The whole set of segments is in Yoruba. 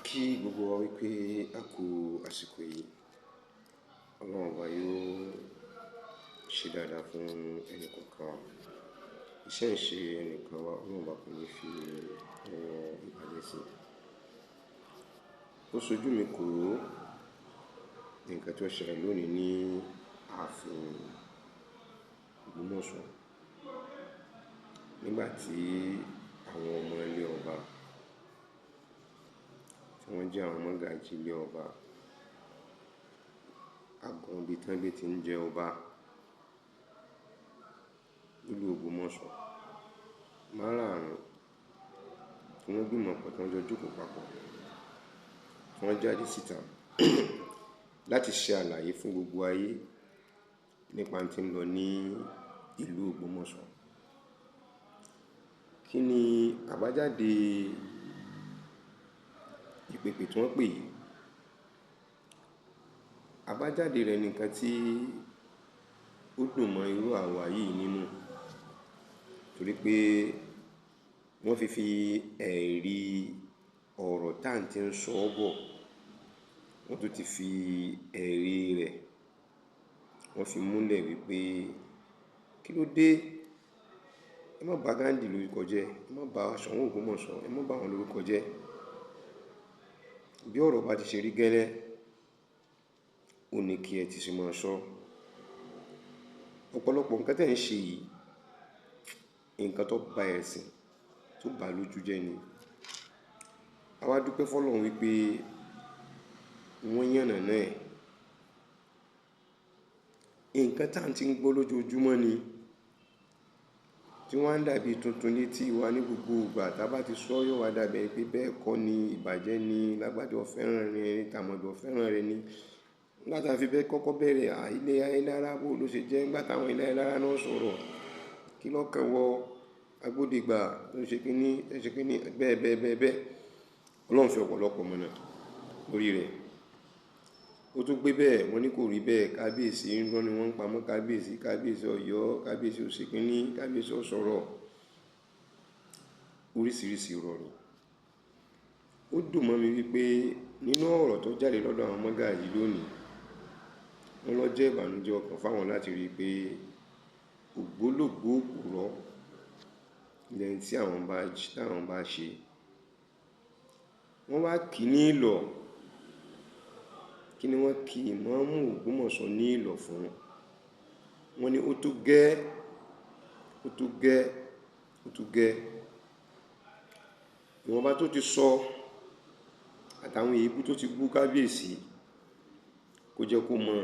Kí gbogbo wa wípé a kú àsìkò yìí. Ọlọ́run ọba yóò ṣe dáadáa fún ẹnì kọ̀ọ̀kan wa. Iṣẹ́ ìṣe ẹnìkan wa, Ọlọ́run ọba kò ní fi ọwọ́ ìbàjẹ́ sí. Ó ṣojú mi kúrò nǹkan tí ó ṣẹlẹ̀ lónìí ní ààfin Ògbómọ̀ṣọ́. Nígbà tí àwọn ọmọ ilé ọba tí wọ́n jẹ́ àwọn mọ́gàjí ilé ọba, agbọn ibi tí wọ́n gbé ti ń jẹ ọba nílùú Ògbómọ̀ṣọ́, márààrún tí wọ́n gbìmọ̀ pọ̀, tí wọ́n jọ jókòó papọ̀, tí wọ́n jáde síta láti ṣe àlàyé fún gbogbo ayé nípa tí ń lọ ní ìlú Ògbómọ̀ṣọ́. Kí ni àbájáde ìpèpè tí wọ́n pè yìí? Àbájáde rẹ̀ ni nǹkan tí ó dùn mọ́ irú àwa yìí nínú, torí pé wọ́n fi fi ẹ̀rí ọ̀rọ̀ tá ń ti ń sọ bọ̀, wọ́n tún ti fi ẹ̀rí rẹ̀, wọ́n fi múlẹ̀ wípé kí ló dé? Ẹ má bà Ghandi lórúkọ jẹ́, ẹ má bà Ṣọ̀ún Ògbómọ̀ṣọ́, ẹ má bà wọ́n lórúkọ jẹ́. Bí ọ̀rọ̀ bá ti ṣe rí gẹ́lẹ́, ó ní kí ẹ ti ṣe máa sọ. Ọ̀pọ̀lọpọ̀ nǹkan tí ẹ̀ ń ṣe yìí, nǹkan tó ba ẹ̀sìn, tó bá lójú jẹ́ ni. A wá dúpẹ́ fún Ọlọ́run wípé wọ́n yànnàná ẹ̀. Nǹkan tá ń ti ń gbọ́ lójoojúmọ́ ni, tí wọ́n ń dàbí tuntun létí wa ní gbogbo ìgbà. Tí a bá ti sọ yóò wá dàbí pé bẹ́ẹ̀ kọ́ ni, ìbàjẹ́ ni, lágbájá ò fẹ́ràn rẹ̀, tàmọ̀dò ò fẹ́ràn rẹ̀ ni. Nígbà tí a fi bẹ́ẹ̀ kọ́kọ́ bẹ̀rẹ̀, à ilé ayélára bó ló ṣe jẹ́, nígbà táwọn ilé ayélára náà sọ̀rọ̀, kí lọ́kàn wọ agbódegbà tó ń ṣe kíní, tó ń ṣe kíní, bẹ́ẹ̀ bẹ́ẹ̀ bẹ́ẹ̀ bẹ́ẹ̀. Ọlọ́run fi ọ̀pọ̀lọpọ̀ mọ̀nà lórí rẹ̀. Ó tún gbé bẹ́ẹ̀, wọ́n ní kò rí bẹ́ẹ̀. Kábíyèsí ń rán ni wọ́n ń pamọ́ kábíyèsí, kábíyèsí Ọ̀yọ́, kábíyèsí ò ṣe kíní, kábíyèsí ò sọ̀rọ̀. Oríṣiríṣi ìrọ̀rùn. Ó dùn mọ́ mi wípé nínú ọ̀rọ̀ tó jáde lọ́dọ̀ àwọn mọ́gàjí lónìí, wọ́n lọ jẹ́ ìbànújẹ́ ọkàn fáwọn láti rí pé ògbólógbòó òpùrọ́ lẹni tí àwọn bá, tí àwọn bá ṣe. Wọ́n wá kì í ní ìlọ̀. Kí ni wọ́n kí ìmáàmù Ògbómọ̀ṣọ́ ní ìlọ̀ fún? Wọ́n ní ó tó gẹ́, ó tó gẹ́, ó tó gẹ́. Ìwọ̀nba tó ti sọ àtàwọn èébú tó ti bú kábíyèsí kó jẹ́ kó mọ̀.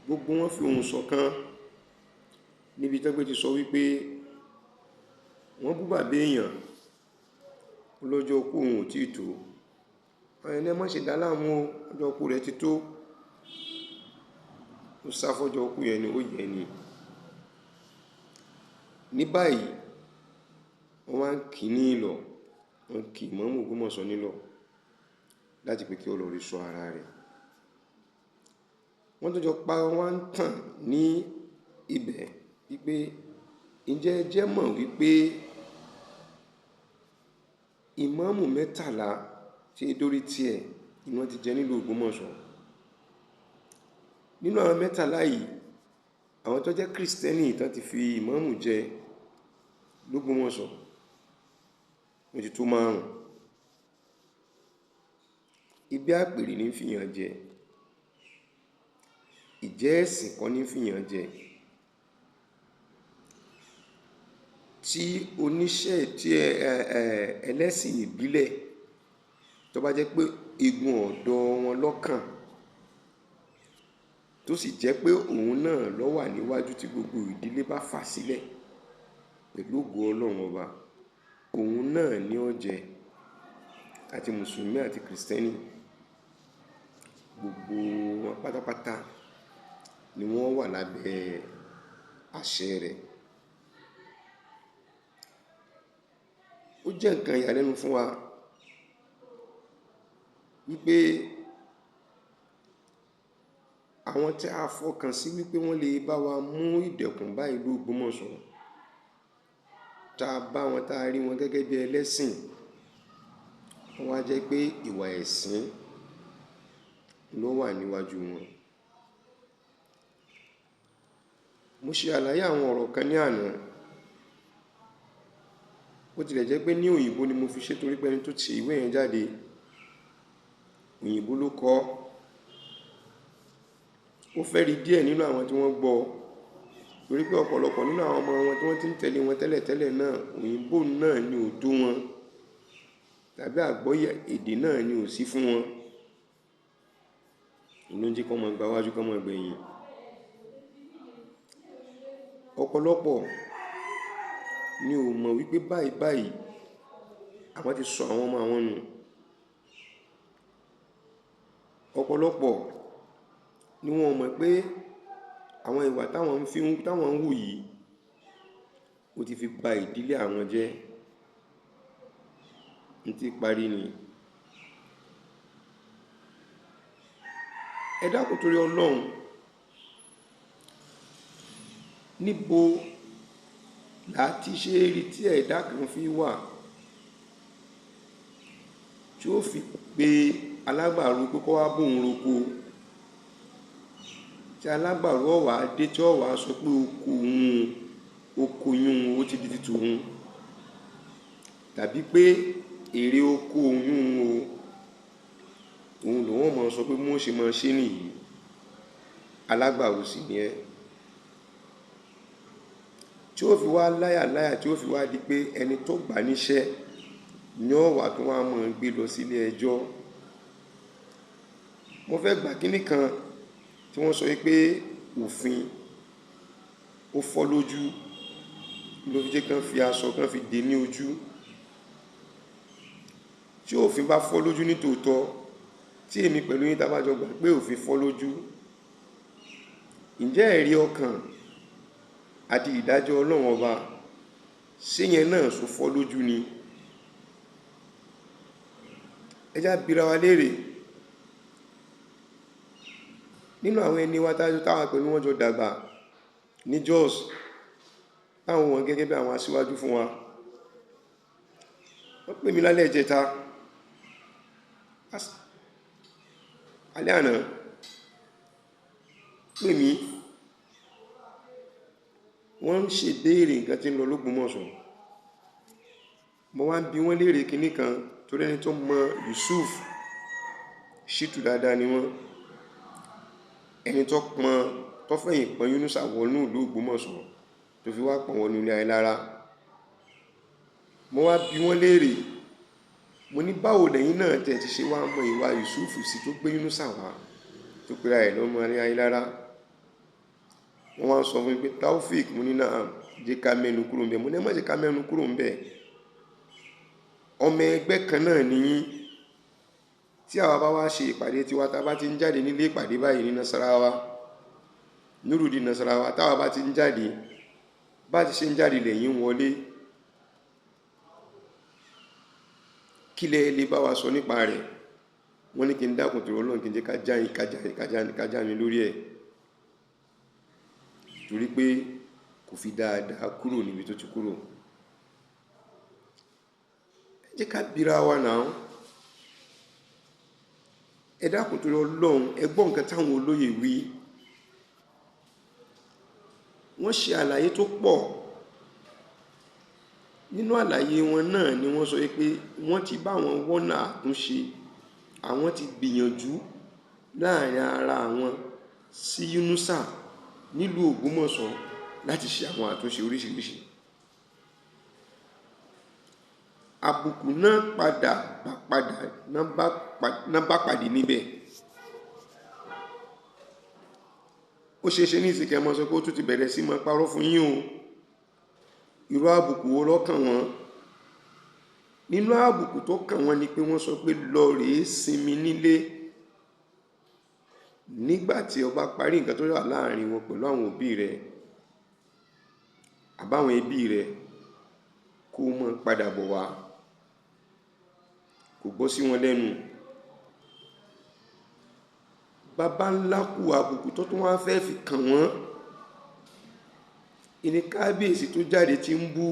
Gbogbo wọn fi ohùn ṣọ̀kan níbi tí wọ́n ti sọ wípé wọ́n bú bàbá èèyàn lọ́jọ́ kú òun ò tí ì tó. Àwọn ẹni ẹ má ṣe dá láàmú o, ọjọ́ kú rẹ̀ ti tó. Ó sá fọ́jọ́ kú yẹn ni, ó yẹ ni. Ní báyìí, wọ́n wá ń kì í ní ìlọ̀, wọ́n kì ìmáàmù Ògbómọ̀ṣọ́ nílọ̀ láti pé kí ó lọ rí sọ ara rẹ̀. Wọ́n tún jọ pa wọ́n ń tàn ní ibẹ̀ wípé ǹjẹ́ ẹ jẹ́ mọ̀ wípé ìmáàmù mẹ́tàlá tí é dórí tiẹ̀ ni wọ́n ti jẹ nílùú Ògbómọ̀ṣọ́. Nínú àwọn mẹ́tàlá yìí, àwọn tó jẹ́ Krìstẹ́nì tó ti fi ìmáàmù jẹ l'Ógbómọ̀ṣọ́, wọ́n ti tó márùn-ún. Ibi àpèrè ní fi yàn jẹ. Ìjẹ́ ẹ̀sìn kọ́ ní fi yàn jẹ. Tí oníṣẹ́ tí ẹlẹ́sìn ìbílẹ̀ tó bá jẹ́ pé igun ọ̀dọ́ wọn lọ́kàn, tó sì jẹ́ pé òun náà ló wà níwájú tí gbogbo ìdílé bá fà sílẹ̀ pẹ̀lú ògo Ọlọ́run ọba, òun náà ni ó jẹ àti Mùsùlùmí àti Krìstẹ́nì. Gbogbo wọn pátápátá ni wọ́n wà lábẹ́ àṣẹ rẹ̀. Ó jẹ́ nǹkan ìyàlẹ́nu fún wa wípé àwọn tí a fọkàn sí wípé wọ́n lè bá wa mú ìdẹ̀kùn bá ìlú Ògbómọ̀ṣọ́, tá a bá wọn tá a rí wọn gẹ́gẹ́ bí ẹlẹ́sìn, Wọ́n wá jẹ́ pé ìwà ẹ̀sìn ló wà níwájú wọn. Mo ṣe àlàyé àwọn ọ̀rọ̀ kan ní àná. Ó tilẹ̀ jẹ́ pé ní òyìnbó ni mo fi ṣe torí pé ẹni tó ṣe ìwé yẹn jáde, òyìnbó ló kọ. Ó fẹ́ rí díẹ̀ nínú àwọn tí wọ́n gbọ́, torí pé ọ̀pọ̀lọpọ̀ nínú àwọn ọmọ wọn tí wọ́n ti ń tẹ̀lé wọn tẹ́lẹ̀tẹ́lẹ̀ náà, òyìnbó náà ni ò tó wọn, tàbí àgbọ́yé èdè náà ni ò sí fún wọn. Ló ń jẹ́ kí wọ́n máa gba wájú, kí wọ́n máa gbẹ̀yìn. Ọ̀pọ̀lọpọ̀ ni ò mọ̀ wípé báyìí báyìí àwọn ti sọ àwọn ọmọ àwọn nù. Ọ̀pọ̀lọpọ̀ ni wọ́n mọ̀ pé àwọn ìwà táwọn ń fi ń, táwọn ń hù yìí, ó ti fi ba ìdílé àwọn jẹ́. N tí parí ni. Ẹ dákun torí Ọlọ́run. Níbo là ti ṣe é rí tí ẹ̀dá kan fi wà tí ó fi pe alágbàro pé kó wá bóun roko, tí alágbàro ó wá dé tí ó wá sọ pé oko òun, oko yún ó ti di títò òun, tàbí pé èrè oko òun o, òun lòun ó máa sọ pé mú ṣe máa ṣe nìyí. Alágbàro sì ni ẹ́. Tí ó fi wá láyà láyà, tí ó fi wá di pé ẹni tó gbà níṣẹ́ ni ó wà tó wá máa gbé lọ sí ilé ẹjọ́. Mo fẹ́ gbà kíní kan tí wọ́n sọ wípé òfin ó fọ́ lójú, ló fi jẹ́ kí wọ́n fi aṣọ kí wọ́n fi dè ní ojú. Tí òfin bá fọ́ lójú ní tòótọ́, tí èmi pẹ̀lú yín tá bá jọ gbà pé òfin fọ́ lójú, ǹjẹ́ ẹ̀rí ọkàn àti ìdájọ́ Ọlọ́run ọba ṣé yẹn náà sọ fọ́ lójú ni? Ẹ já bira wa léèrè. Nínú àwọn ẹni wa tájú táwa pẹ̀lú wọn jọ dàgbà ní Jos, táwọn wọn gẹ́gẹ́ bí àwọn aṣíwájú fún wa. Wọ́n pè mí lálẹ́ ìjẹta, alẹ́ àná, pè mí. Wọ́n ń ṣe béèrè nǹkan tí ń lọ l'Ógbómọ̀ṣọ́. Mo wá ń bi wọ́n léèrè kinní kan torí ẹni tó mọ Yusuf Shittu dáadáa ni wọ́n. Ẹni tó pọn, tó fẹ̀yìn pọn Yunusa wọnú ìlú Ògbómọ̀ṣọ́ tó fi wá pọn wọnú ilé Ayélára. Mo wá bi wọ́n léèrè. Mo ní báwo lẹ́yìn náà tẹ̀ ti ṣe wá mọ ìwà Yusuf sí tó gbé Yunusa wá tó pera ẹ̀ lọ́mọ Ayélára. Wọ́n wá ń sọ fún mi pé Taofik, mo ní náà jẹ́ ká mẹ́nu kúrò ńbẹ̀. Mo ní ẹ má jẹ́ ká mẹ́nu kúrò ńbẹ̀. Ọmọ ẹgbẹ́ kan náà ni yín. Tí àwa bá wá ṣe ìpàdé tiwa, tá bá ti ń jáde nílé ìpàdé báyìí ní Nasarawa, Nurudeen Nasarawa, táwa bá ti ń jáde, bá ti ṣe ń jáde lẹ́yìn wọlé. Kí lẹ lè bá wa sọ nípa rẹ̀? Wọ́n ní kí n dákun torí Ọlọ́run, kí n jẹ́ ká já yín, ká já yín, ká já yín, ká já mi lórí ẹ̀. Torí pé kò fi dáadáa kúrò níbi tó ti kúrò. Ẹ jẹ́ ká bira wa náà. Ẹ dákun torí Ọlọ́run, ẹ gbọ́ nǹkan táwọn olóyè wí. Wọ́n ṣe àlàyé tó pọ̀. Nínú àlàyé wọn náà ni wọ́n sọ wípé wọ́n ti bá wọn wọ́nà àtúnṣe, àwọn ti gbìyànjú láàrin ara àwọn sí Yunusa nílùú Ògbómọ̀ṣọ́ láti ṣe àwọn àtúnṣe oríṣiríṣi. Àbùkù náà padà bá padà, náà bá pa, náà bá pàdé níbẹ̀. Ó ṣe é ṣe ní ìsìnkú ẹ máa sọ pé ó tún ti bẹ̀rẹ̀ sí máa parọ́ fún yín o. Irú àbùkù wo ló kàn wọ́n? Nínú àbùkù tó kàn wọ́n ni pé wọ́n sọ pé lọ rèé sinmi nílé nígbà tí o bá parí nǹkan tó wà láàrin wọn pẹ̀lú àwọn òbí rẹ àbáwọn ẹbí rẹ, kó o máa padà bọ̀ wá. Kò gbọ́ sí wọn lẹ́nu. Baba ńlá kú àbùkù tó tún wá fẹ́ fi kàn wọ́n. Ìní kábíyèsí tó jáde tí ń bú.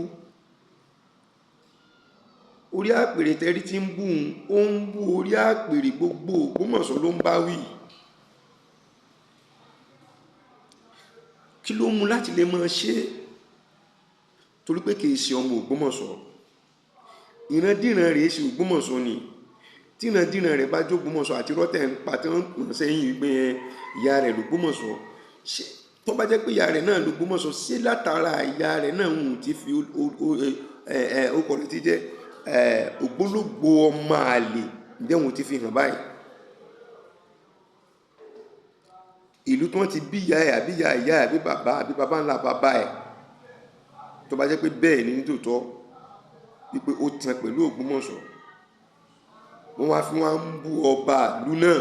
Ó Orí àpèrè tẹ́rí tí ń bú un, ó ń bú orí àpèrè gbogbo Ògbómọ̀ṣọ́ ló ń bá wí. Kí ló mú láti lè máa ṣe? Torí pé kì í ṣe ọmọ Ògbómọ̀ṣọ́. Ìrandíran rẹ̀ ṣe Ògbómọ̀ṣọ́ ni. Tí ìrandíran rẹ̀ bá jó Ògbómọ̀ṣọ́ àti rọ́tẹ̀ ń pa tí wọ́n ń pọ̀n sẹ́yìn wípé ìyá rẹ̀ l'Ògbómọ̀ṣọ́. Ṣé tó bá jẹ́ pé ìyá rẹ̀ náà l'Ògbómọ̀ṣọ́, ṣé látara ìyá rẹ̀ náà ń ti fi ọkọ rẹ̀ ti jẹ́ ògbólógbò ọmọ àlè, ǹjẹ́ òun ti fi hàn báyìí? Ìlú tí wọ́n ti bí ìyá ẹ̀ àbí ìyá ìyá ẹ̀ àbí bàbá àbí bàbá ńlá bàbá ẹ̀, tó bá jẹ́ pé bẹ́ẹ̀ ni nítòótọ́ wípé ó tan pẹ̀lú Ògbómọ̀ṣọ́, wọ́n wá fi wọ́n ń bú ọba ìlú náà,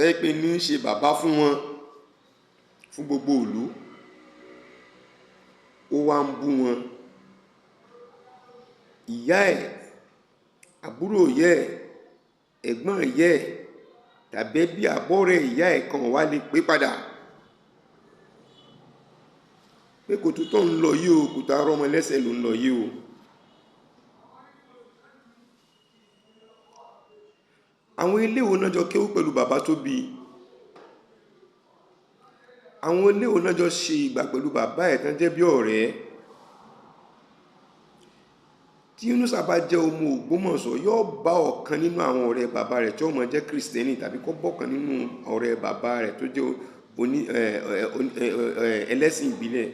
ẹ pé ní í ṣe bàbá fún wọn, fún gbogbo ìlú, ó wá ń bú wọn. Ìyá ẹ̀, àbúrò ìyá ẹ̀, ẹ̀gbọ́n ìyá ẹ̀, tàbí ẹbí àbọ̀rẹ̀ ìyá ẹ̀ kan wá lè pé padà pé kòtò tó ń lọ yìí o, kòtò arọ́mọ lẹ́sẹ̀ ló ń lọ yìí o. Àwọn ilé wo náà jọ kéwú pẹ̀lú bàbá tó bí? Àwọn ilé wo náà jọ ṣe ìgbà pẹ̀lú bàbá ẹ̀ tán jẹ́ bí ọ̀rẹ́? Tí Yunusa bá jẹ́ ọmọ Ògbómọ̀ṣọ́, yóò bá ọ̀kan nínú àwọn ọ̀rẹ́ bàbá rẹ̀ tí ó máa jẹ́ Kristẹni, tàbí kó bọ́kan nínú ọ̀rẹ́ bàbá rẹ̀ tó jẹ́ ẹlẹ́sìn ìbílẹ̀,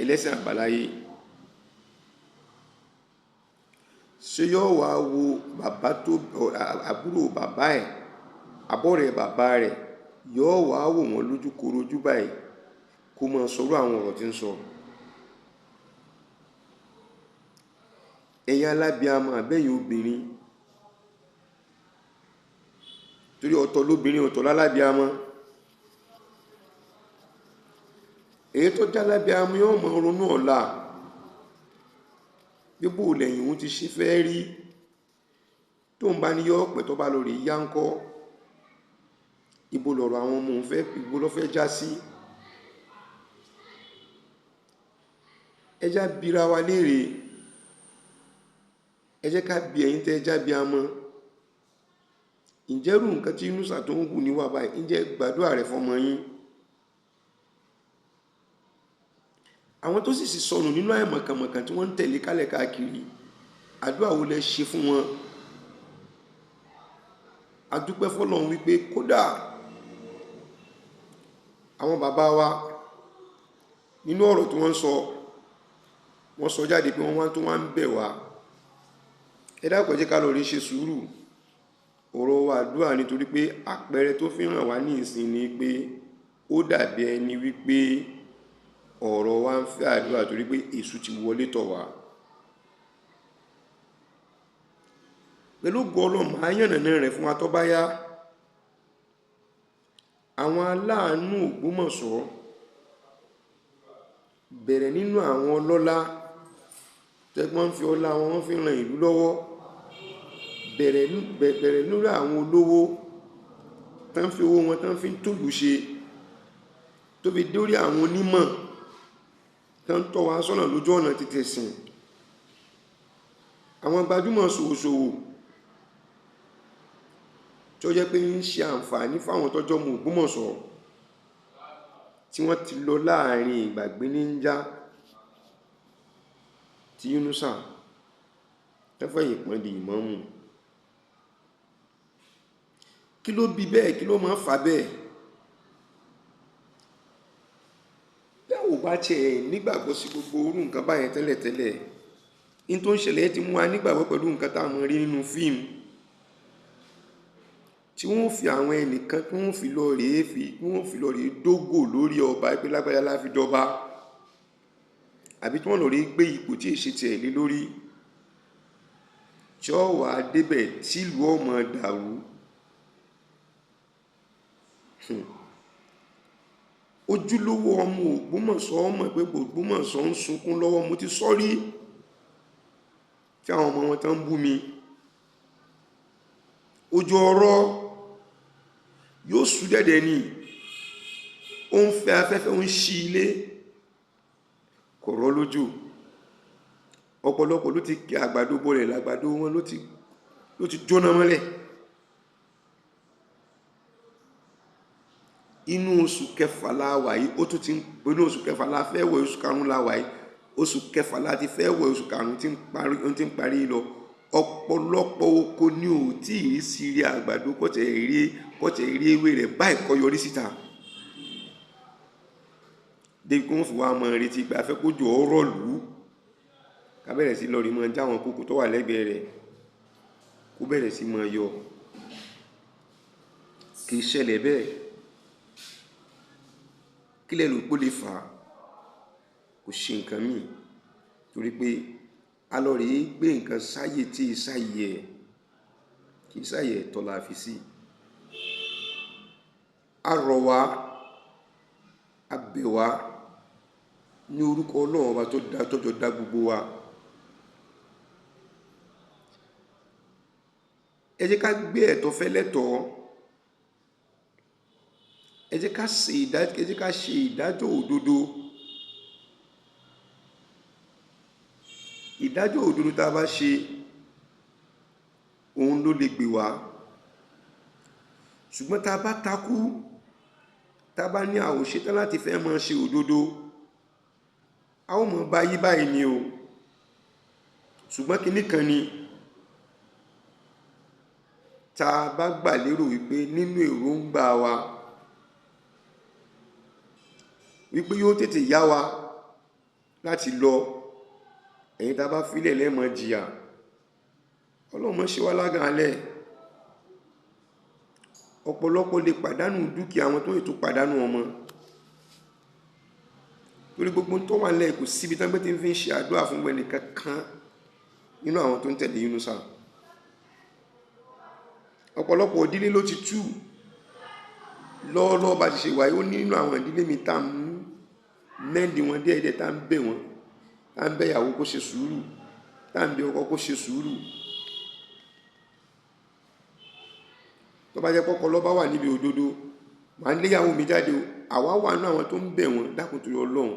ẹlẹ́sìn àbáláyé. Ṣé yóò wá wo bàbá tó, àbúrò bàbá ẹ̀, àbọ̀rẹ́ bàbá rẹ̀, yóò wá wò wọ́n lójú korojú báyìí kó máa sọ̀rọ̀ àwọn ọ̀rọ̀ tí ń sọ? Ẹ̀yin alábíamọ àbẹ́yìn obìnrin, torí ọ̀tọ̀ lóbìnrin ọ̀tọ̀ lálábíamọ. Èyí tó jẹ́ alábíamọ yóò mọ ronú ọ̀la, bí bó lẹ́yìn òun ti ṣe fẹ́ rí, tó ń bá ní yọ ọ̀pẹ tó bá lórí yá ń kọ́, ibo lọ̀rọ̀ àwọn ọmọ òun fẹ́, ibo ló fẹ́ já sí. Ẹ já bira wa léèrè, ẹ jẹ́ ká bi ẹ̀yin tẹ́ ẹ já bí amọ, ǹjẹ́ irú nǹkan tí Yunusa tó ń hù níwà báyìí, ǹjẹ́ gbàdúrà rẹ̀ fọmọ yín? Àwọn tó sì sì sọnù nínú àìmọ̀kànmọ̀kàn tí wọ́n ń tẹ̀lé kálẹ̀ káàkiri, àdúrà wo lẹ ṣe fún wọn? A dúpẹ́ f'Ọlọ́run wípé kódà àwọn bàbá wa nínú ọ̀rọ̀ tí wọ́n ń sọ, wọ́n sọ jáde pé wọ́n wá tó wá ń bẹ̀ wá. Ẹ dákun, ẹ jẹ́ ká lọ rí ṣe sùúrù. Ọ̀rọ̀ wa àdúrà, nítorí pé àpẹẹrẹ tó fi hàn wá ní ìsìn ni pé ó dàbí ẹni wípé ọ̀rọ̀ wa ń fẹ́ àdúrà, torí pé èṣù ti wọlé tọ̀ wá. Pẹ̀lú ògo Ọlọ́run, màá yànnàná rẹ̀ fún wa tó bá yá. Àwọn aláàánú Ògbómọ̀ṣọ́ bẹ̀rẹ̀ nínú àwọn ọlọ́lá tẹ́gbọ́n ń fi ọlá wọn, wọ́n fi ran ìlú lọ́wọ́, bẹ̀rẹ̀ nínú àwọn olówó tán fi owó wọn tán fi ń tòlú ṣe, tó fi dórí àwọn onímọ̀ tán tọ́ wa sọ́nà lójú ọ̀nà títẹ̀ sìn, àwọn gbajúmọ̀ ṣòwòṣòwò tí ó jẹ́ pé ń ṣe àǹfààní fáwọn tọ́jọ́ mọ Ògbómọ̀ṣọ́ tí wọ́n ti lọ láàrin ìgbàgbé níjà tí Yunusa tẹ́fẹ̀yìn pọ́n di ìmáàmù. Kí ló bí bẹ́ẹ̀? Kí ló máa ń fà bẹ́ẹ̀? Bẹ́ẹ̀ ò bá tiẹ̀ nígbàgbọ́ sí gbogbo orú nǹkan báyẹn tẹ́lẹ̀tẹ́lẹ̀, in tó ń ṣẹlẹ̀ ti mú wa nígbàgbọ́ pẹ̀lú nǹkan tá a mọ̀ rí nínú fíìmù tí wọ́n fi àwọn ẹnìkan tí wọ́n fi lọ rèé fi wọ́n fi lọ rèé dógò lórí ọba pé lágbájá la fi dọba, àbí tí wọ́n lọ rèé gbé ipò tí èsì tiẹ̀ lé lórí, tí ó wà débẹ̀ tìlú ọmọ dàrú. Ojúlówó ọmọ Ògbómọ̀ṣọ́ ọmọ pé Ògbómọ̀ṣọ́ ń sunkún lọ́wọ́. Mo ti sọ rí tí àwọn ọmọ wọn tán ń bú mi. Ojú ọ̀rọ̀ yóò sú dẹ̀dẹ̀ ni, ó ń fẹ́ afẹ́fẹ́, ó ń ṣí ilé, kò rọ́ lójú. Ọ̀pọ̀lọpọ̀ ló ti kí àgbàdo bọlẹ̀, làgbàdo wọn ló ti jóná mọ́lẹ̀. Inú oṣù kẹfà la wà yìí, ó tún ti ń inú oṣù kẹfà la fẹ́ wọ̀, oṣù karùn-ún la wà yìí, oṣù kẹfà la ti fẹ́ wọ̀, oṣù karùn-ún tí ń parí lọ. Ọ̀pọ̀lọpọ̀ oko ni ò tí ì sí rí àgbàdo kọ́tẹ̀ rí ewé rẹ̀ báyìí kọ́ yọrí síta. Débi kí wọ́n fi wá mọ retí pé a fẹ́ kó jọ ọ̀rọ̀ lù ú, ká bẹ̀rẹ̀ sí lọ rí mọ já àwọn kókò tó wà lẹ́gbẹ̀ẹ́ rẹ̀ kó bẹ̀rẹ̀ sí mọ yọ. Kì í ṣẹlẹ̀ bẹ́ẹ̀. Kí lẹ rò pé ó lè fà á? Kò ṣe nǹkan míì, torí pé a lọ rí gbé nǹkan sáyè tí ì sáyè ẹ̀, kì í sáyè ẹ̀tọ́ la fi sí. A rọ̀ wá, a bẹ̀ wá ní orúkọ Ọlọ́run Ọba tó dá tọ́jọ́ dá gbogbo wa. Ẹ jẹ́ ká gbé ẹ̀tọ́ fẹ́lẹ́tọ̀ọ́. Ẹ jẹ́ ká ṣe ìdájọ́ òdodo. Ìdájọ́ òdodo tá a bá ṣe, òun ló lè gbè wá. Ṣùgbọ́n tá a bá takú, tá a bá ní a ò ṣetán láti fẹ́ máa ṣe òdodo, a ó mọ̀ bá yí báyìí ni o. Ṣùgbọ́n kinní kan ni tá a bá gbà lérò wípé nínú èròǹgbà wa wípé yóò tètè yá wa láti lọ, ẹ̀yin tá a bá filẹ̀ lẹ́mọ̀ jìyà, Ọlọ́run má ṣe wá lágàn alẹ́. Ọ̀pọ̀lọpọ̀ lè pàdánù dúkìá wọn tó ètò pàdánù ọmọ, torí gbogbo tó wà nílẹ̀ kò síbi tán pé tí ń fi ń ṣe àdúrà fún ẹnì kankan nínú àwọn tó ń tẹ̀lé Yunusa. Ọ̀pọ̀lọpọ̀ ìdílé ló ti tú lọ́wọ́lọ́wọ́ bá ti ṣe wáyé. Ó ní nínú àwọn ìdílé mi tá à ń mẹ́ndì wọn díẹ̀díẹ̀, tá à ń bẹ̀ wọ́n, tá à ń bẹ̀ ìyàwó kó ṣe sùúrù, tá à ń bẹ̀ ọkọ kó ṣe sùúrù. Tó bá jẹ́ pọ́kọ ló bá wà níbi òdodo, màá ń léyàwó mi jáde o. Àwa wà nínú àwọn tó ń bẹ̀ wọ́n, dákun torí Ọlọ́run,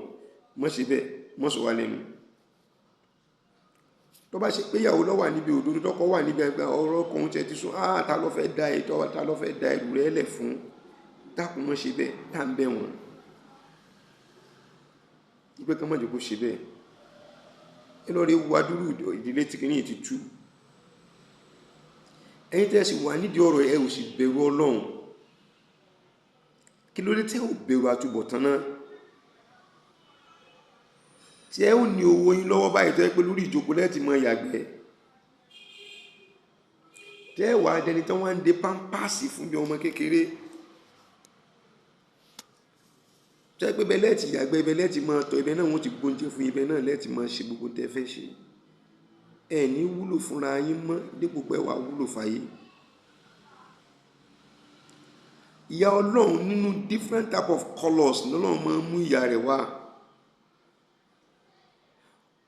mọ́ ṣe bẹ́ẹ̀, mọ́ sọ wá lẹ́nu. Tó bá ṣe pé ìyàwó ló wà níbi òdodo, tọkọ wà níbi ẹgbẹ́ ọ̀rọ̀ ọkùnrin tẹ̀ ti sún, ta ló fẹ́ da ètò, ta ló fẹ́ da ẹrù rẹ̀ lẹ̀ fún, dákun mọ́ ṣe bẹ́ẹ̀, tá à ń bẹ̀ wọ́n. Ìpè kan mọ̀jẹ̀ kó ṣe bẹ́ẹ̀. Ẹ lọ rí wo adúrú ìdílé tí kìíní ti tú. Ẹ̀yin tẹ́ ẹ sì wà nídìí ọ̀rọ̀ ẹ ò sì bẹ̀rù Ọlọ́run. Kí ló dé tẹ́ ò bẹ̀rù àtúbọ̀tán náà? Tí ẹ ò ní owó yín lọ́wọ́ báyìí tó yẹ pé lórí ìjókòó lẹ́ẹ̀tì mọ ìyàgbẹ́. Tẹ́ ẹ wà dẹni tí wọ́n ń de pámpásì fún bí ọmọ kékeré. Tẹ́ ẹ pé bẹ́ẹ̀ lẹ́ẹ̀tì ìyàgbẹ́, ibẹ̀ lẹ́ẹ̀tì máa tọ̀, ibẹ̀ náà wọ́n ti gbóúnjẹ fún ibẹ̀ náà lẹ́ẹ̀tì máa ṣe gbogbo tẹ́ fẹ́ ṣe. Ẹ ní wúlò fúnra yín mọ́ dípò pé wàá wúlò fàyè. Ìyà Ọlọ́run nínú different type of colours lọ́lọ́run máa ń mú ìyà rẹ̀ wá.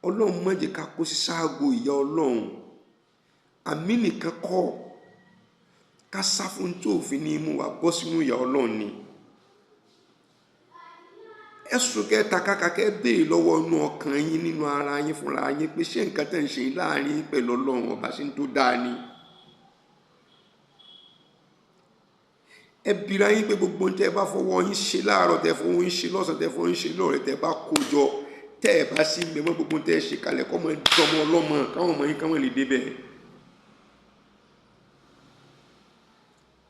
Ọlọ́run má jẹ́ ká kó sí sáàgó ìyà Ọlọ́run. Àmì nìkan kọ́ ká sá fún tí òfin ní mú wa bọ́ sínú ìyà Ọlọ́run ni. Ẹ̀sùn kẹta kàkà kẹ́ béèrè lọ́wọ́ inú ọkàn yín nínú ara yín fúnra yín pé ṣé nǹkan tẹ̀ ń ṣe láàrin pẹ̀lú Ọlọ́run ọba ṣe ń tó dáa ni. Ẹ bira yín pé gbogbo ohun tẹ́ ẹ bá fọwọ́ yín ṣe láàárọ̀, tẹ́ fọwọ́ yín ṣe lọ́sàn-án, tẹ́ fọwọ́ yín ṣe lọ́rẹ̀, tẹ́ bá kó jọ, tẹ́ ẹ bá sí mẹ́mọ́ gbogbo ohun tẹ́ ẹ ṣe kalẹ̀ kọ́ mọ dọmọ ọlọ́mọ káwọn ọmọ yín káwọn lè débẹ̀.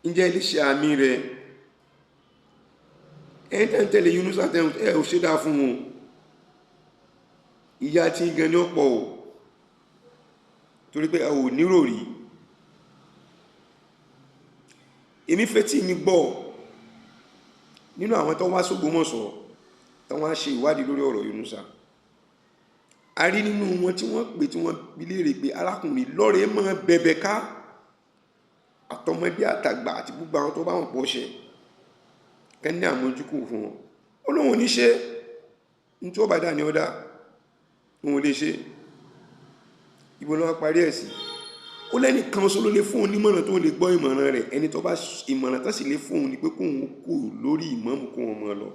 Ǹjẹ́ ẹ lè ṣe àmì rẹ̀? Ẹ̀yin tẹ́ ń tẹ̀lé Yunusa tẹ́ ẹ ò ṣe dáa fún wọn. Ìyà tí ń gan ní ọ̀pọ̀ o, torí pé a ò níròrí. Èmi fẹ́ tí mi gbọ́ nínú àwọn tó wá s'Ógbómọ̀ṣọ́ tó wá ṣe ìwádìí lórí ọ̀rọ̀ Yunusa. A rí nínú wọn tí wọ́n pè tí wọ́n bi léèrè pé arákùnrin lọ́rẹ̀ẹ́ máa bẹ̀bẹ̀ ká àtọmọdé àtàgbà àti gbogbo àwọn tó bá wọn pọ̀ ṣe kẹ́ ní àmójúkù fún wọn. Ó lóun ò ní ṣe, ní tí ó bá dà ní ó dà, òun ò lè ṣe. Ibo ló wá parí ẹ̀ sí? Ó lẹ́nìkan ṣoṣo ló lè fún òun nímọ̀ràn tó lè gbọ́ ìmọ̀ràn rẹ̀. Ẹni tó bá ìmọ̀ràn tó sì lè fún òun ni pé kóun kú lórí ìmáàmù kó wọn mọ̀ lọ.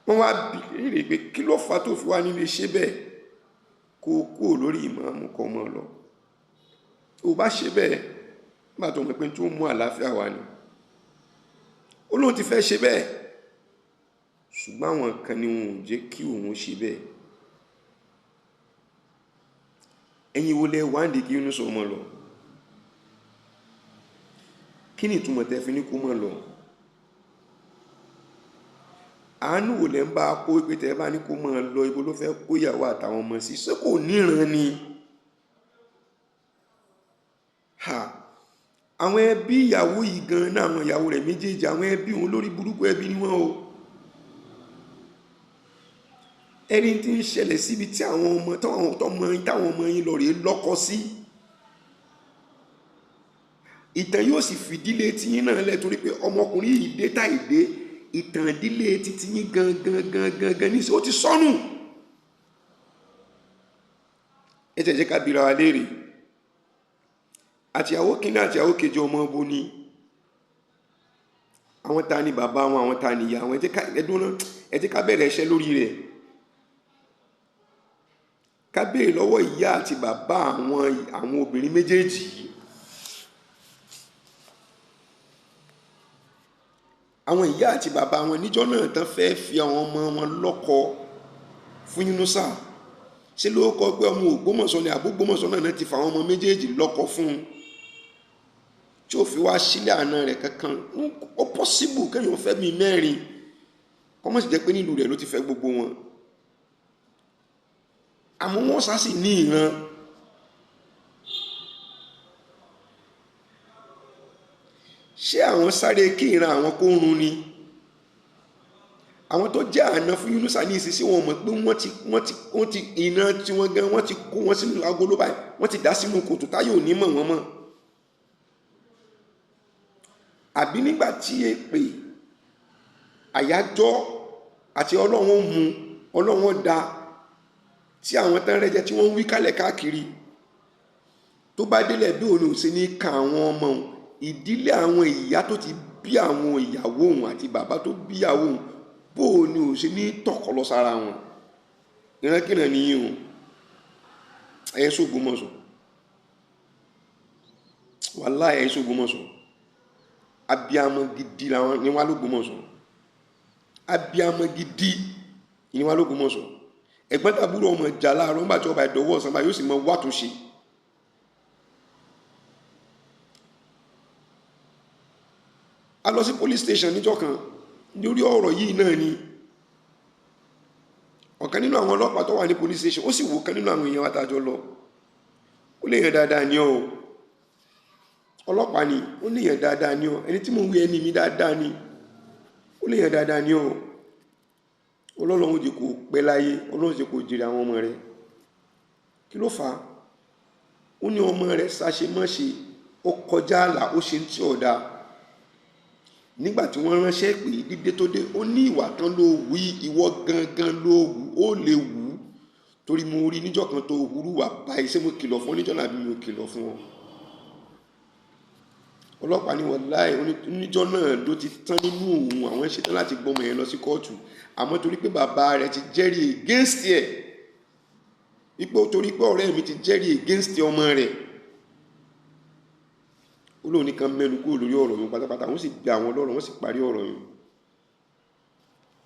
Wọ́n wá bi léèrè pé kí ló fà tó fi wá nílé ṣe bẹ́ẹ̀, kó kúrò lórí ìmáàmù kọ́ mọ́ lọ. Ò bá ṣe bẹ́ẹ̀ nígbà tó mọ̀ pé tó mú àlàáfíà wá ni. Ó lóun ti fẹ́ ṣe bẹ́ẹ̀, ṣùgbọ́n àwọn kan ni wọn ò jẹ́ kí òun ṣe bẹ́ẹ̀. Ẹ̀yin wo lẹ wá ń di kí Yunusa mọ́ lọ? Kí ni ìtumọ̀ tẹ́ fi ní kó mọ́ lọ? Àánú wo lẹ ń bá kó pé tẹ́ bá ní kó mọ́ lọ, ibo ló fẹ́ kó ìyàwó àtàwọn ọmọ sí? Ṣé kò níran ni? Ha! Àwọn ẹbí ìyàwó yìí gan náà, àwọn ìyàwó rẹ̀ méjèèjì, àwọn ẹbí òun lórí burúkú ẹbí ni wọ́n o. Ẹni tí ń ṣẹlẹ̀ síbi tí àwọn ọmọ táwọn ọmọ yín lọ rèé lọ́kọ sí. Ìtàn yóò sì fìdílé tiyín náà lẹ̀ torí pé ọmọkùnrin yìí dé táì dé, ìtàn ìdílé titi yín gangan gangan gan ní ó ti sọnù. Ẹ tẹ̀ jẹ́ ká bira wa léèrè. Àtìyàwó kínní àtìyàwó kejì ọmọ bo ni? Àwọn ta ni bàbá wọn, àwọn ta ni ìyá wọn? Ẹ jẹ́ ká bẹ̀rẹ̀ iṣẹ́ lórí rẹ̀. Ká béèrè lọ́wọ́ ìyá àti bàbá àwọn obìnrin méjèèjì yìí. Àwọn ìyá àti bàbá wọn níjọ́ náà tán fẹ́ fi àwọn ọmọ wọn lọ́kọ fún Yunusa. Ṣé ló kọ pé ọmọ Ògbómọ̀ṣọ́ ni àbógbómọ̀ṣọ́ náà ti fa àwọn ọmọ méjèèjì lọ́kọ fún un tí ò fi wá sílẹ̀ àna rẹ̀ kankan? Ó pọ́síbù kéèyàn fẹ́ mi mẹ́rin, kọ́mọ̀ sì jẹ́ pé nílùú rẹ̀ ló ti fẹ́ gbogbo wọn. Àmọ́ wọ́n sá sì ní ìran. Ṣé àwọn sáré kí ìran àwọn kó run ni? Àwọn tó jẹ́ àna fún Yunusa ní ìsinsìnyí wọn mọ̀ pé wọ́n ti ìran tí wọ́n gan, wọ́n ti kó wọn sínú agolo báyìí, wọ́n ti dá sínú kòtò táyé ò ní mọ̀ wọ́n mọ́. Àbí nígbà tí èpè àyájọ́ àti Ọlọ́run mú Ọlọ́run dá tí àwọn tán rẹ́jẹ tí wọ́n ń wí kálẹ̀ káàkiri, tó bá délẹ̀ bí òun ò ṣe ní ka àwọn ọmọ òun, ìdílé àwọn ìyá tó ti bí àwọn ìyàwó òun àti bàbá tó bí ìyàwó òun, bó o ní ò ṣe ní tọkọ lọ sára wọn. Ìrankíran nìyí o. Ẹ̀yẹ s'Ògbómọ̀ṣọ́, wàláhì ẹ̀yẹ s'Ògbómọ̀ṣọ́, abiyamọ gidi làwọn ní wà l'Ògbómọ̀ṣọ́. Abiyamọ gidi ní wà l'Ògbómọ̀ṣọ́. Ẹ̀gbọ́n tàbúrò ọmọ ìjà láàárọ̀ nígbà tí ọba ìdọ̀wọ́ ọ̀sán báyìí yóò sì mọ wá tó ṣe. A lọ sí police station níjọ́ kan lórí ọ̀rọ̀ yìí náà ni. Ọ̀kan nínú àwọn ọlọ́pàá tó wà ní police station ó sì wò kan nínú àwọn èèyàn àtàjọ lọ. Ó lè yàn dáadáa ní ọ. Ọlọ́pàá ni, ó lè yàn dáadáa ní ọ. Ẹni tí mò ń wí ẹni mi dáadáa ni. Ó lè yàn dáadáa ní ọ. Ọlọ́run jẹ́ kó pẹ́ láyé, Ọlọ́run jẹ́ kó jèrè àwọn ọmọ rẹ̀. Kí ló fà á? Ó ní ọmọ rẹ̀ ṣàṣemọ́ṣe, ó kọjá àlà, ó ṣe tí ò dáa. Nígbà tí wọ́n ránṣẹ́ pé dídé tó dé, ó ní ìwà kan ló wí, ìwọ gangan ló wù, ó lè wù ú. Torí mo rí níjọ́ kan tó wúrú wà báyìí, ṣé mo kìlọ̀ fún ọ níjọ́ náà àbí mi ò kìlọ̀ fún ọ? Ọlọ́pàá ní wàláhì, níjọ́ náà ló ti tán nínú òun, àwọn ṣetán láti gbọ́mọ yẹn lọ sí kóòtù. Àmọ́ torí pé bàbá rẹ̀ ti jẹ́rìí against ẹ̀, wípé torí pé ọ̀rẹ́ mi ti jẹ́rìí against ọmọ rẹ̀, ó lóun nìkan mẹ́nu kúrò lórí ọ̀rọ̀ yìí pátápátá. Wọ́n sì gbé àwọn ọlọ́rọ̀, wọ́n sì parí ọ̀rọ̀ yìí.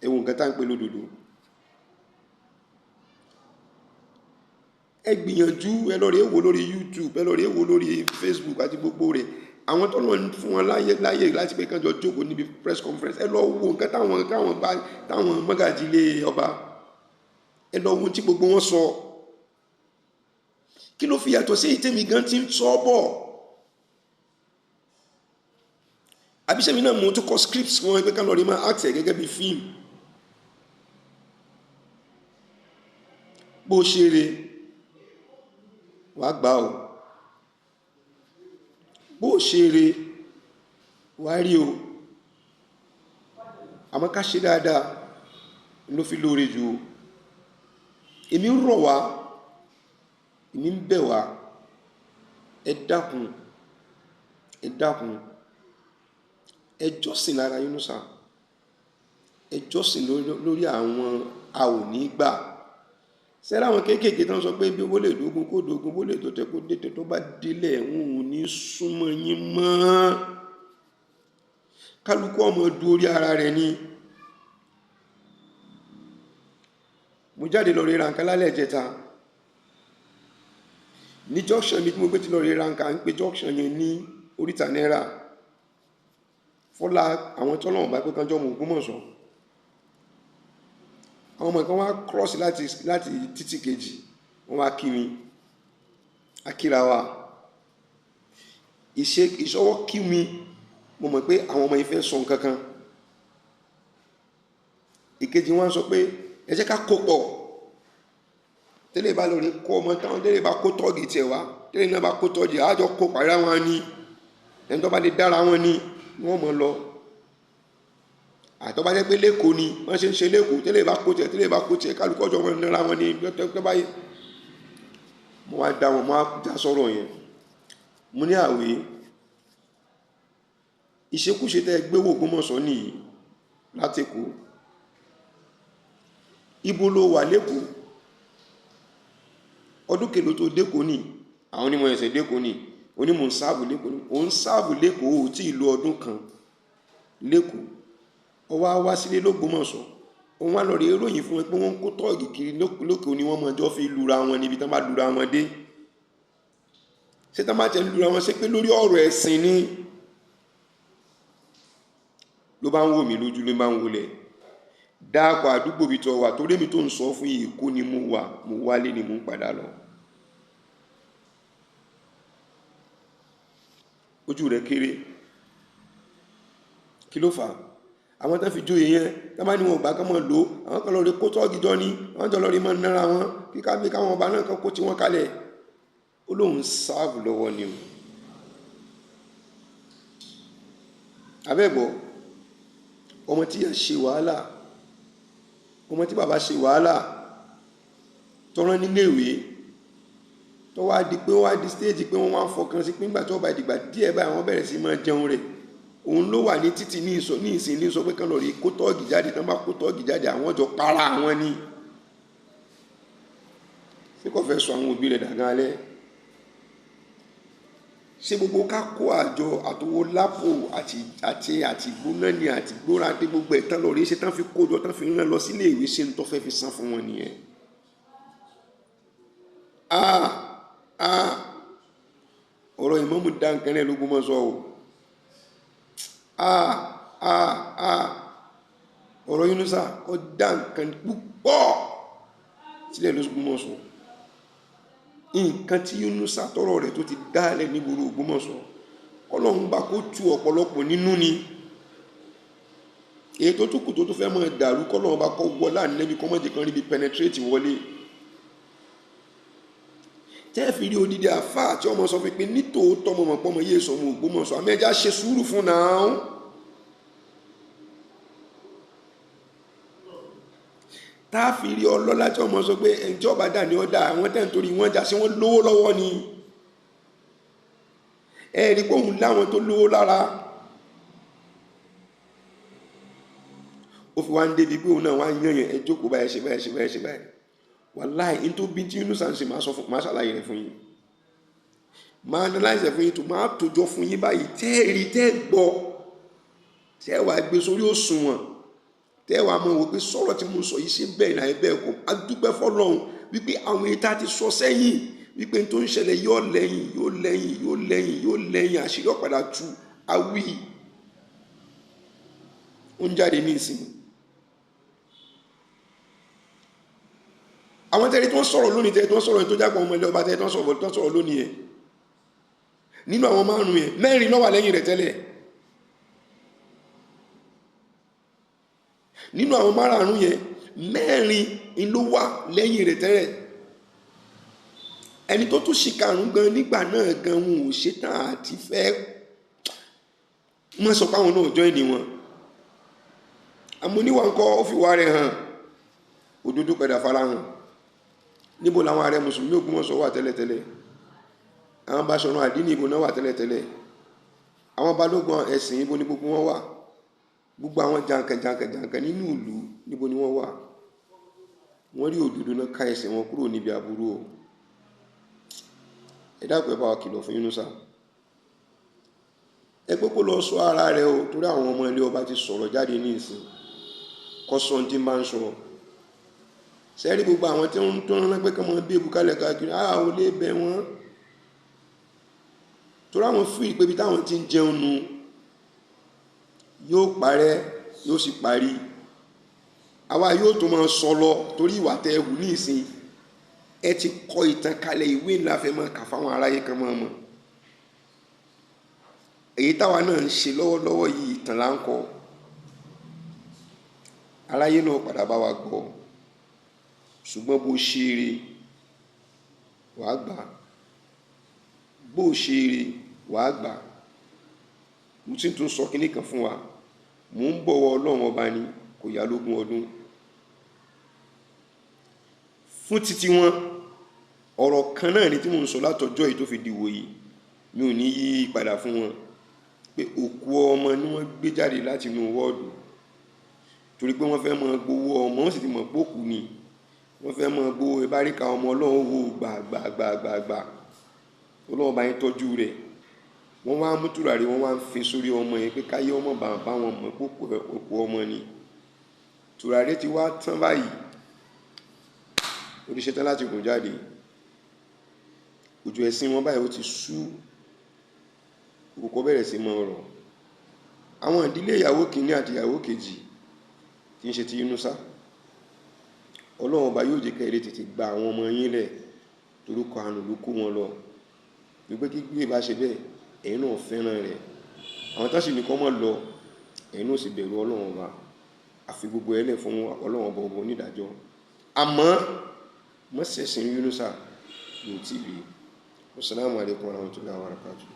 Ẹ wo nǹkan tá à ń pè lódodo. Ẹ gbìyànjú, ẹ lọ rèé wò lórí YouTube, ẹ lọ rèé wò lórí Facebook àti gbogbo rẹ̀. Àwọn tó lọ fún wọn láyè láti pé kán jọ jókòó níbi press conference, ẹ lọ wo nǹkan táwọn bá táwọn mọ́gàjì ilé ọba, ẹ lọ wo tí gbogbo wọn sọ. Kí ló fi yàtọ̀ sí ìtẹ́mi gan ti ń sọ bọ̀? Àbíṣẹ́mi náà mo tún kọ scripts wọn pé kán lọ rí máa act ẹ̀ gẹ́gẹ́ bí fíìmù. Bó ṣe re wàá gbà ó, bó ṣe re wàá rí o. Àmọ́ ká ṣe dáadáa ló fi lóore jù o. Èmi ń rọ̀ wá, èmi ń bẹ̀ wá, ẹ dákun, ẹ dákun, ẹ jọ́sìn lára Yunusa. Ẹ jọ́sìn lórí àwọn a ò ní gbà. Sẹ́rẹ́ àwọn kéékèèké tó ń sọ pé bí owó lè dógún kó dógún, bó lè tọ̀tẹ̀ kó dé tó bá délẹ̀, wọn ò ní súnmọ́ yín mọ́. Kálukú ọmọ du orí ara rẹ̀ ni. Mo jáde lọ rí ra nǹkan lálẹ́ ìjẹta. Ní junction mi tí mo gbé ti lọ rí ra nǹkan, à ń pe junction yẹn ní oríta náírà. Fọlá àwọn tọ́lọ́wọ̀n bá pé kánjọ́ mọ Ògbómọ̀ṣọ́. Àwọn ọmọ kan wá cross láti títì kejì, wọ́n wá kí mi, akíra wa. Ìṣọwọ́ kí mi, mo mọ̀ pé àwọn ọmọ yìí fẹ́ sọ nǹkan kan. Ìkejì wọn sọ pé ẹ jẹ́ ká kó pọ̀. Tẹ́lẹ̀ bá lórí kó ọmọ táwọn, tẹ́lẹ̀ bá kó tọ́ọ̀gì tiẹ̀ wá, tẹ́lẹ̀ náà bá kó tọ́ọ̀gì, àjọ kó pàrọ̀ wọn ni. Ẹni tó bá lè dára wọn ni wọ́n mọ̀ lọ. Àtọ́ bá jẹ́ pé lẹ́kọ̀ọ́ ni wọ́n ṣe ń ṣe lẹ́kọ̀ọ́, tẹ́lẹ̀ bá kó tiẹ̀, tẹ́lẹ̀ bá kó tiẹ̀, kálukú ọjọ́ wọn nira wọn ni tẹ́ báyìí. Mo wá dá wọn, mo wá já sọ̀rọ̀ yẹn. Mo ní àwé, ìṣekúṣe tẹ́ gbé wò Ògbómọ̀ṣọ́ nìyí láti Èkó. Ibo ló wà lẹ́kọ̀ọ́? Ọdún kèlò tó dẹ́kọ̀ọ́ ni, àwọn onímọ̀ ẹ̀sẹ̀ dẹ́kọ̀ọ́ ni, onímọ̀ ń sáàbù lẹ́kọ̀ọ́ ni, ò ń sáàbù lẹ́kọ̀ọ́ ò tí ì lo ọdún kan lẹ́kọ̀ọ́. Ó wá wá sílé l'Ógbómọ̀ṣọ́, òun wá lọ rí ìròyìn fún wọn pé wọ́n ń kó tọ́ọ̀gì kiri lókè ni wọ́n mọ̀ ọjọ́ fi lura wọn níbi tán bá lura wọn dé. Ṣé tán bá tẹ lura wọn ṣé pé lórí ọ̀rọ̀ ẹ̀sìn ni? Ló bá ń wò mí lójú, ló bá ń wọlé. Dáàpọ̀ àdúgbò bí tọ wà torí èmi tó ń sọ fún yìí, Èkó ni mo wà, mo wálé ni mo ń padà lọ. Ojú rẹ̀ kéré. Kí ló fà á? Àwọn tán fi jóye yẹn, tán bá ní wọn ò gbà kán mọ́ lò ó, àwọn kan lọ rí kó tọ́ọ̀gì jọ ni, àwọn jọ lọ rí mọ́ nára wọn, kí ká bí káwọn ọba náà kan kó tí wọ́n kalẹ̀. Ó lóun sáàbù lọ́wọ́ ni o. Abẹ́gbọ́, ọmọ tí ìyá ṣe wàhálà, ọmọ tí bàbá ṣe wàhálà, tọrọ nílé ìwé, tó wá di pé wọ́n wá di stage pé wọ́n wá ń fọkàn sí pé nígbà tí wọ́n bá dìgbà díẹ̀ báyìí wọ́n bẹ̀rẹ̀ sí máa jẹun rẹ̀. Òun ló wà ní títì ní ìsọ, ní ìsìn ní sọ pé kán lọ rí kó tọ́ọ̀gì jáde, tán bá kó tọ́ọ̀gì jáde àwọn jọ para àwọn ni. Ṣé kò fẹ́ sọ àwọn òbí rẹ̀ dàgan alẹ́? Ṣé gbogbo ká kó àjọ àtowó lápò àti àti àti gbóná ni àti gbóra dé gbogbo ẹ̀ tán lọ rí ṣe tán fi kó jọ tán fi rán lọ sílé ìwé ṣe ń tọ́ fẹ́ fi san fún wọn nìyẹn. Ọ̀rọ̀ ìmáàmù dá nǹkan lẹ̀ l'Ógbómọ̀ṣọ́ o. Ọ̀rọ̀ Yunusa ó dá nǹkan púpọ̀ sílẹ̀ l'Ógbómọ̀ṣọ́. Nǹkan tí Yunusa tọrọ rẹ̀ tó ti dálẹ̀ nígboro Ògbómọ̀ṣọ́, Ọlọ́run bá kó tu ọ̀pọ̀lọpọ̀ nínú ni. Èyí tó tún kù tó tún fẹ́ máa dàrú, k'Ọlọ́run bá kọ́ wọlé ànẹ́bí kọ́mọ́jì kan ríbi penetrate wọlé. Tẹ́ fi rí odidi àfáà tí ọmọ sọ fún pé nítòótọ́ ọmọ mọ̀ pọ́nmọ yéé sọmọ Ògbómọ̀ṣọ́, àmì ẹja ṣe sùúrù fún náà. Tá a fi rí ọlọ́lá tí ọmọ sọ pé ẹni tí ọba dà ní ọ̀dà, àwọn tẹ́ ń torí wọ́n jà sí wọ́n lówó lọ́wọ́ ni. Ẹ rí pé òun láwọn tó lówó lára. Ó fi wá ń débi pé òun náà wá ń yàn yẹn, ẹ jókòó báyìí, ṣe báyìí, ṣe báyìí, ṣe báyìí. Wàláì, n tó bí tí Yunusa ń ṣe máa sọ fún, máa ṣàlàyé rẹ̀ fún yín. Máa analyze fún yín tó máa tòjọ fún yín báyìí, tẹ́ ẹ rí, tẹ́ ẹ gbọ́, tẹ́ ẹ wá gbé sórí òṣùwọ̀n, tẹ́ ẹ wá mọ̀ wò pé sọ̀rọ̀ tí mo sọ yìí ṣe bẹ́ẹ̀ náà bẹ́ẹ̀ kọ́. A dúpẹ́ f'Ọlọ́run wípé àwọn èyí tá a ti sọ sẹ́yìn wípé n tó ń ṣẹlẹ̀ yóò lẹ́yìn, yóò lẹ́yìn, yóò lẹ́yìn, yóò lẹ́yìn, àṣírí ọ̀padà tú awí. Ó ń jáde ní ìsìn. Àwọn tẹ́lẹ̀ tó ń sọ̀rọ̀ lónìí, tẹ́lẹ̀ tó ń sọ̀rọ̀ tó jágbọ́n ọmọ ilé ọba, tẹ́lẹ̀ tó ń sọ̀rọ̀, tó ń sọ̀rọ̀ lónìí yẹn. Nínú àwọn márùn-ún yẹn, mẹ́rin ló wà lẹ́yìn rẹ̀ tẹ́lẹ̀. Nínú àwọn márùn-ún yẹn, mẹ́rin ló wà lẹ́yìn rẹ̀ tẹ́lẹ̀. Ẹni tó tún ṣì karùn-ún gan nígbà náà gan wọn ò ṣetán àti fẹ́ mọ́ sọ pé àwọn náà join ni wọn. Àmọ́ oníwà ńkọ́ ó fi wá rẹ̀ hàn, òdodo padà farahàn. Níbo làwọn ààrẹ Mùsùlùmí Ògbómọ̀ṣọ́ wà tẹ́lẹ̀tẹ́lẹ̀? Àwọn Baṣọ̀run Àdínì ibo náà wà tẹ́lẹ̀tẹ́lẹ̀? Àwọn Balógun ẹ̀sìn ibo ni gbogbo wọn wà? Gbogbo àwọn jàǹkàn jàǹkàn jàǹkàn nínú ìlú, níbo ni wọ́n wà? Wọ́n rí òdodo náà ká ẹsẹ̀ wọn kúrò níbi aburú o. Ẹ dákun, ẹ bá wa kìlọ̀ fún Yunusa. Ẹ pé kó lọ sọ ara rẹ̀ o, torí àwọn ọmọ ilé ọba ti sọ̀rọ̀ jáde ní ìsìn. Kọ́sọ́n tí máa ń sọ sẹ́rí, gbogbo àwọn tí wọ́n ń tán rán pé kí wọ́n bí ebu kálẹ̀ káàkiri, á ò lè bẹ̀ wọ́n, torí àwọn fún ìpè bí táwọn ti ń jẹun nu yóò parẹ́, yóò sì parí. Àwa yóò tún máa sọ lọ, torí ìwà tẹ ẹ wù ní ìsìn, ẹ ti kọ ìtàn kalẹ̀. Ìwé ńlá fẹ́ máa kà fáwọn aráyé kan máa mọ̀. Èyí táwa náà ń ṣe lọ́wọ́lọ́wọ́ yìí, ìtàn là ń kọ. Aráyé náà padà bá wa gbọ́. Ṣùgbọ́n bó ṣe eré, wàá gbà. Bó ṣe eré, wàá gbà. Mo sì tún sọ kinní kan fún wa. Mò ń bọ̀wọ̀ Ọlọ́run Ọba ni kò yá lógún ọdún fún títí wọn. Ọ̀rọ̀ kan náà ni tí mò ń sọ látọjọ́ yìí tó fi dìwò yìí. Mi ò ní yí padà fún wọn pé òkú ọmọ ni wọ́n gbé jáde láti inú wọ́ọ̀dù, torí pé wọ́n fẹ́ máa gbowó ọmọ. Wọ́n sì ti mọ̀ pé òkú ni. Wọ́n fẹ́ máa gbowó ìbáríkà ọmọ. Ọlọ́run wo gbàgbàgbàgbà, Ọlọ́run bá yín tọ́jú rẹ̀. Wọ́n wá mú tùràrí, wọ́n wá ń fin sórí ọmọ yẹn pé káyé ọmọ bá bá wọn mọ̀ pé òkú ọmọ ni. Tùràrí ti wá tán báyìí, ó ti ṣetán láti gùn jáde. Ojú ẹ̀sìn wọn báyìí, ó ti sú. Òkùnkùn bẹ̀rẹ̀ sí máa rọ̀. Àwọn ìdílé ìyàwó kìíní àti ìyàwó kejì tí ń ṣe ti Yunusa, Ọlọ́run Ọba yóò jẹ́ kẹ́ ẹ lè tètè gba àwọn ọmọ yín lẹ̀, torúkọ àánú ló kó wọn lọ. Wípé kí gbé bá ṣe bẹ́ẹ̀, ẹ̀yin náà fẹ́ràn rẹ̀. Àwọn tá sì ní kọ́ mọ́ lọ, ẹ̀yin náà sì bẹ̀rù Ọlọ́run Ọba. Àfi gbogbo ẹ̀ lẹ̀ fún Ọlọ́run Ọba, Ọba onídàájọ́. Àmọ́ mọ́sẹ̀sìn Yunusa ló ti rí. Wassalamu alaikum warahmatullahi wabarakatuh.